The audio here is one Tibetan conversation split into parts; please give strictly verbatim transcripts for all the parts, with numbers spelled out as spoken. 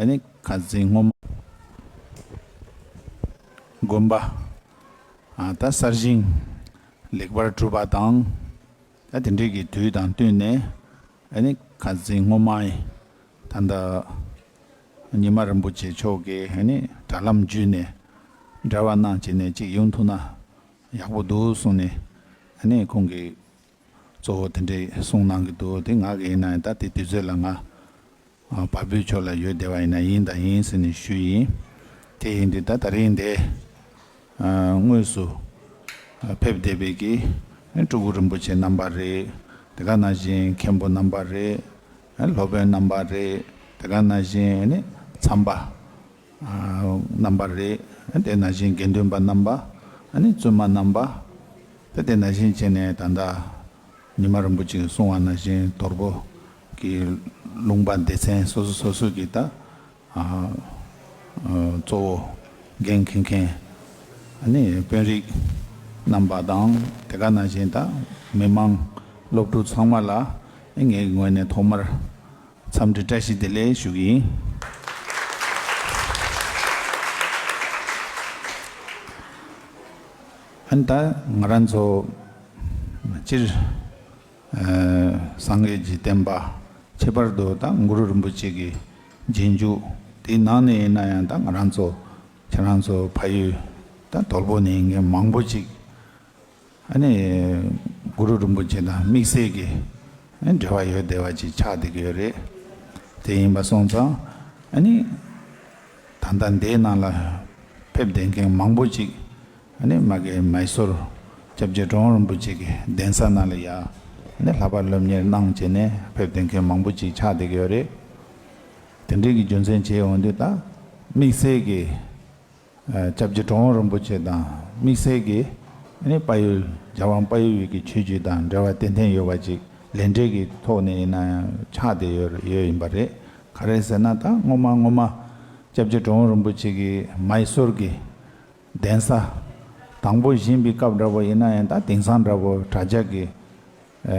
ཨ་ནི་ཁ་འཛིན་སྔོན་མ་དགོན་པ་ཨ་ད་གསར་བཞེངས་ལེགས་པར་གྲུབ་པ་དང་། ད་དེ་འདྲའི་གི་དུས་དང་བསྟུན་ནས་ཨ་ནི་ཁ་འཛིན་སྔོན་མ་ཡི་ད་ལྟ་ཉི་མ་རིན་པོ་ཆེ་མཆོག་གིས་ཨ་ནི་དྲ་ལམ་བརྒྱུད་ནས་འབྲེལ་བ་གནང་བྱས་ནས་ཅིག་ཡོང་ཐུབ་ན་ཡག་པོ་འདུག་གསུངས་ནས། ཨ་ནི་ཁོང་གིས་གཙོ་བོ་དེ་འདྲའི་གསུང་གནང་གི་འདུག་དེ་ང་གི་ཡིན་ན་ད་དེ་དུས་ཚོད་ལ་ང་ཨ་བལ་པོའི་ཕྱོགས་ལ་ཡོད་བསྡད་པ་ཡིན་ན་ཡིན་དང་ཡིན་ཟེར་ནས་ཞུས་ཡིན། དེ་ཡིན་དུས་ད་ད་རིང་འདི་ཨ་དངོས་སུ་ཨ་ཕེབས་བསྡད་པའི་གི་སྤྲུལ་སྐུ་རིན་པོ་ཆེ་རྣམ་པ་རེད། དེ་ག་ནང་བཞིན་མཁན་པོ་རྣམ་པ་རེད། ཨ་སློབ་དཔོན་རྣམ་པ་རེད། དེ་ག་ནང་བཞིན་ཨ་ནི་མཚམས་པ་ཨ་རྣམ་པ་རེད། དེ་ནང་བཞིན་དགེ་འདུན་པ་རྣམ་པ། ཨ་ནི་བཙུན་མ་རྣམ་པ། དེ་དེ་ནང་བཞིན་བྱས་ནས་ད་ལྟ་ཉི་མ་རིན་པོ་ཆེས་གསུངས་པ་ནང་བཞིན་དོལ་པོ་གི་ལུང་པ་སྡེ་ཚན་སོ་སོ་སོ་སོ་གི་ད་ཨ་ཨ་གཙོ་བོ་འགན་འཁྱེར་མཁན་ཨ་ནི་དཔོན་རིགས་རྣམ་པ་དང་། དེ་ག་ནང་བཞིན་ད་མི་མང་སློབ་ཕྲུག་ཚང་མ་ལ་ངའི་ངོས་ནས་ཐོག་མར་འཚམས་འདྲི་བཀྲ་ཤིས་བདེ་ལེགས་ཞུ་གི་ཡིན། ཨ་ནི་ད་ང་རང་ཚོ་སྤྱིར་ཨ་སངས་རྒྱས་ཀྱི་བསྟན་པ་ཁྱད་པར་དུ་ད་གུ་རུ་རིན་པོ་ཆེ་གི་རྗེས་འཇུག་དེའི་ནང་ནས་ཡིན་ན་ཡང་ད་ང་རང་ཚོ་ཁྱེད་རང་ཚོ་ཕ་ཡུལ་ད་དོལ་པོ་ནས་ཡིན་མཁན་མང་པོ་ཅིག་ཨ་ནི་གུ་རུ་རིན་པོ་ཆེ་དང་དམིགས་བསལ་གྱི་ཨ་ནི་འབྲེལ་བ་ཡོད་བསྡད་པ་ཅིག་ཆགས་བསྡད་ཀྱི་ཡོད་རེད། དེ་ཡིན་པ་སོང་ཙང་ཨ་ནི་ད་ལྟ་འདིའི་ནང་ལ་ཕེབས་བསྡད་མཁན་མང་པོ་ཅིག་ཨ་ནི་མ་གི་མའི་སོར་སྐྱབས་རྗེ་གྲུབ་དབང་རིན་པོ་ཆེ་གི་གདན་ས་ནང་ལ་ཡ་ཨ་ནི་ལྷག་པར་སློབ་གཉེར་གནང་བྱས་ནས་ཕེབས་བསྡད་མཁན་མང་པོ་ཅིག་ཆགས་བསྡད་ཀྱི་ཡོད་རེད། དེ་འདྲའི་གི་རྒྱུ་མཚན་བྱས་ཡོང་དུས་ད་དམིགས་བསལ་གྱི་ཨ་སྐྱབས་རྗེ་གྲུབ་དབང་རིན་པོ་ཆེ་དང་དམིགས་བསལ་གྱི་ཨ་ནི་དཔལ་ཡུལ་རྒྱལ་དབང་དཔལ་ཡུལ་བའི་གི་ཆོས་བརྒྱུད་དང་འབྲེལ་བ་ཏན་ཏན་ཡོད་པ་ཅིག་ལས་འབྲས་ཀྱི་ཐོག་ནས་ཡིན་ན་ཡང་ཆགས་བསྡད་ཡོད་ཡོད་ཡིན་པ་རེད། ག་རེ་ཟེར་ན་ད་སྔོན་མ་སྔོན་མ་སྐྱབས་རྗེ་གྲུབ་དབང་རིན་པོ་ཆེ་གི་མའི་སོར་གྱི་གདན་ས་དང་པོ་བཞེངས་པའི་སྐབས་འདྲ་པོ་ཡིན་ན་ཡང་ད་དེང་སང་འདྲ་པོ་དྲ་རྒྱ་གི་ཨ་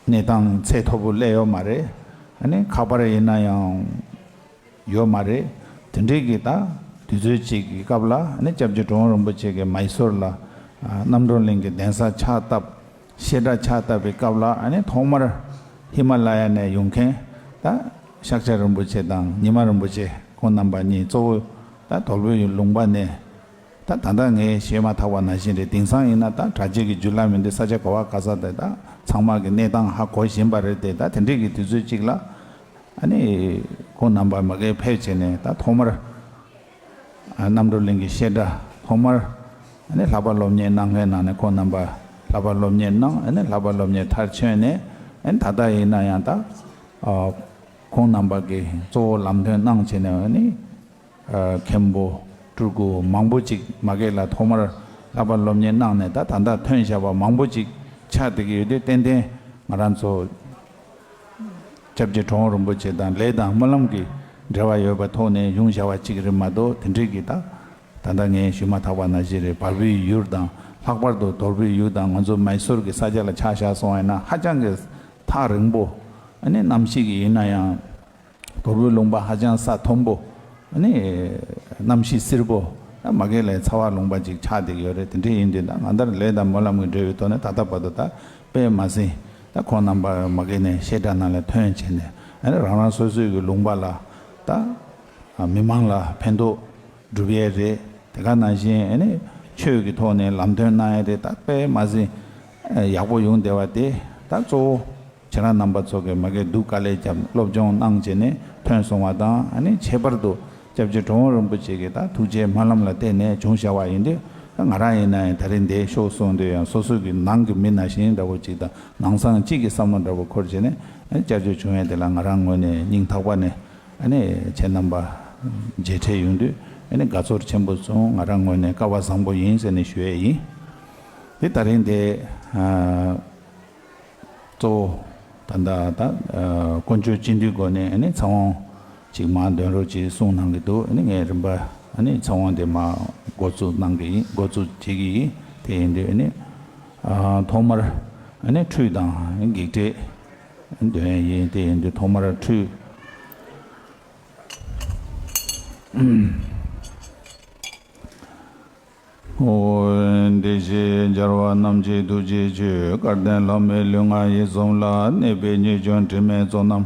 གནས་སྟངས་ཚད་མཐོ་པོ་སླེབས་ཡོད་མ་རེད། ཨ་ནི་ཁ་པར་ཡིན་ན་ཡང་ཡོད་མ་རེད། དེ་འདྲའི་གི་ད་དུས་ཚོད་ཅིག་གི་སྐབས་ལ་ཨ་ནི་སྐྱབས་རྗེ་གྲུབ་དབང་རིན་པོ་ཆེ་གིས་མའི་སོར་ལ་ཨ་རྣམ་གྲོལ་གླིང་གི་གདན་ས་ཕྱག་བཏབ། བཤད་གྲྭ་ཕྱག་བཏབ་པའི་སྐབས་ལ་ཨ་ནི་ཐོག་མར་ཧི་མ་ལ་ཡ་ནས་ཡོང་མཁན་ད་ཤཱཀྱ་རིན་པོ་ཆེ་དང་ཉི་མ་རིན་པོ་ཆེ་ཁོང་རྣམ་པ་གཉིས་གཙོ་བོ་ད་དོལ་པོའི་ལུང་པ་ནས། ད་ད་ལྟ་ངས་བཤད་མ་ཐག་པ་ནང་བཞིན་རེད། དེང་སང་ཡིན་ན་ད་དྲ་རྒྱའི་གི་བརྒྱུད་ལམ་མིན་འདི་ས་ཆ་ག་བ་ག་ས་དེ་ད་ཚང་མ་གི་གནས་སྟངས་ཧ་གོ་བཞིན་པ་རེད་དེ། ད་དེ་འདྲའི་གི་དུས་ཚོད་ཅིག་ལ་ཨ་ནི་ཁོང་རྣམ་པ་མ་གིར་ཕེབས་བྱས་ནས་ད་ཐོག་མར་ཨ་རྣམ་གྲོལ་གླིང་གི་བཤད་གྲྭ་ཐོག་མར་ཨ་ནི་ལྷག་པར་སློབ་གཉེར་གནང་མཁན་ནང་ནས་ཁོང་རྣམ་པ་ལྷག་པར་སློབ་གཉེར་གནང་། ཨ་ནི་ལྷག་པར་སློབ་གཉེར་མཐར་ཕྱིན་ནས་ཨ་ནི་ད་ལྟ་ཡིན་ན་ཡང་ད་ཨ་ཁོང་རྣམ་པ་གི་གཙོ་བོ་ལམ་སྟོན་གནང་བྱས་ནས་ཨ་ནི། ཨ་མཁན་པོ་སྤྲུལ་སྐུ་མང་པོ་ཅིག་མ་གི་ལ་ཐོག་མར་ལྷག་པར་སློབ་གཉེར་གནང་ནས་ད་ད་ལྟ་ཐོན་བཞག་པ་མང་པོ་ཅིག་ཆགས་བསྡད་ཀྱི་ཡོད་དུས། ཏན་ཏན་ང་རང་ཚོ་སྐྱབས་རྗེ་གྲུབ་དབང་རིན་པོ་ཆེ་དང་ལས་དང་སྨོན་ལམ་གྱི་འབྲེལ་བ་ཡོད་པའི་ཐོག་ནས་བྱུང་བཞག་པ་ཅིག་རེད་མ་གཏོགས། དེ་འདྲའི་གི་ད་ད་ལྟ་ངས་ཞུས་མ་ཐག་པ་ནང་བཞིན་རེད། བལ་པོའི་ཡུལ་དང་ལྷག་པར་དུ་དོལ་པོའི་ཡུལ་དང་ང་ཚོ་མའི་སོར་གྱི་ས་ཆ་ལ་ཆ་བཞག་སོང་བ་ཡིན་ན་ཧ་ཅང་གི་ཐག་རིང་པོ། ཨ་ནི་གནམ་གཤིས་ཀྱི་ཡིན་ན་ཡང་། དོལ་པོའི་ལུང་པ་ཧ་ཅང་ས་མཐོན་པོ། ཨ་ནི་གནམ་གཤིས་བསིལ་པོ། ད་མ་གི་ལའི་ཚ་བ་ལུང་པ་ཅིག་ཆགས་བསྡད་ཀྱི་ཡོད་རེད། དེ་འདྲ་ཡིན་དུས་ད་ང་ལྟར་ལས་དང་སྨོན་ལམ་གྱི་འབྲེལ་བའི་ཐོག་ནས་ད་ལྟ་བར་དུ་ད་དཔེ་མ་ཟིན་ད་ཁོང་རྣམ་པ་མ་གི་ནས་བཤད་གྲྭ་ནང་ལ་ཐོན་བྱས་ནས། ཨ་ནི་རང་རང་སོ་སོའི་གི་ལུང་པ་ལ་ད་མི་མང་ལ་ཕན་ཐོགས་སྒྲུབ་ཡས་རེད། དེ་ག་ནང་བཞིན་ཨ་ནི་ཆོས་ཀྱི་ཐོག་ནས་ལམ་སྟོན་གནང་ཡས་རེད། ད་དཔེ་མ་ཟིན་ཡག་པོ་ཡོང་བསྡད་པ་དེ་ད་གཙོ་བོ། ཁྱེད་རང་རྣམ་པ་ཚོ་གིས་མ་གི་སྡུག་དཀའ་ལས་བརྒྱབ་སློབ་སྦྱོང་གནང་བྱས་ནས་ཐོན་སོང་བ་དང་། ཨ་ནི་ཁྱད་པར་དུ་སྐྱབས་རྗེ་གྲུབ་དབང་རིན་པོ་ཆེ་གི་ད་ཐུགས་རྗེ་སྨོན་ལམ་ལ་བརྟེན་ནས་བྱུང་བཞག་པ་ཡིན་དུས། ད་ང་རང་ཡིན་ན་ཡང་ད་རིང་འདིར་ཤོག་གསུངས་དུས་ཡང་སོ་སོ་གི་ནང་གི་མི་ནང་བཞིན་འདྲ་བོ་ཅིག་དང་ནང་སང་གཅིག་གི་བསམ་བློ་འདྲ་བོ་འཁོར་བྱས་ནས། ཨ་ནི་བསྐྱར་བཅོས་བྱུང་ཡས་དེ་ལ་ང་རང་ངོས་ནས་སྙིང་ཐག་པ་ནས་ཨ་ནི་ཁྱེད་རྣམ་པ་མཇལ་འཕྲད་ཡོང་དུས་ཨ་ནི་དགའ་ཚོར་ཆེན་པོ་བྱུང་། ང་རང་ངོས་ནས་སྐལ་བ་བཟང་པོ་ཡིན་ཟེར་ནས་ཞུ་ཡས་ཡིན། དེ་ད་རིང་འདིར་ཨ། གཙོ་བོ་ད་ལྟ་ད་ཨ་དཀོན་མཆོག་སྤྱི་འདུས་སྒོ་ནས་ཨ་ནི་ཚེ་དབང་ཅིག་མར་འདོན་རོགས་ཅེས་གསུངས་གནང་གི་འདུག་ཨ་ནི་ངས་རིམ་པ་ཨ་ནི་ཚེ་དབང་དེ་མར་འགོ་བཙུགས་གནང་གི་ཡིན། འགོ་བཙུགས་བྱེད་ཀྱི་ཡིན། དེ་ཡིན་དུས་ཨ་ནི་ཨ་ཐོག་མར་ཨ་ནི་ཁྲུས་དང་བགེགས་བསྐྲད་འདོན་ཡས་ཡིན། དེ་ཡིན་དུས་ཐོག་མར་ཁྲུས། འོ། བདེ་གཤེགས་རྒྱལ་བ་རྣམས་ཀྱི་ཐུགས་རྗེའི་ཆོས། སྐལ་ལྡན་ལྷ་མོའི་ལུས་ངག་ཡིད་གསུམ་ལ། གནས་པའི་ཉེས་སྐྱོན་དྲི་མེད་ཚོགས་རྣམས་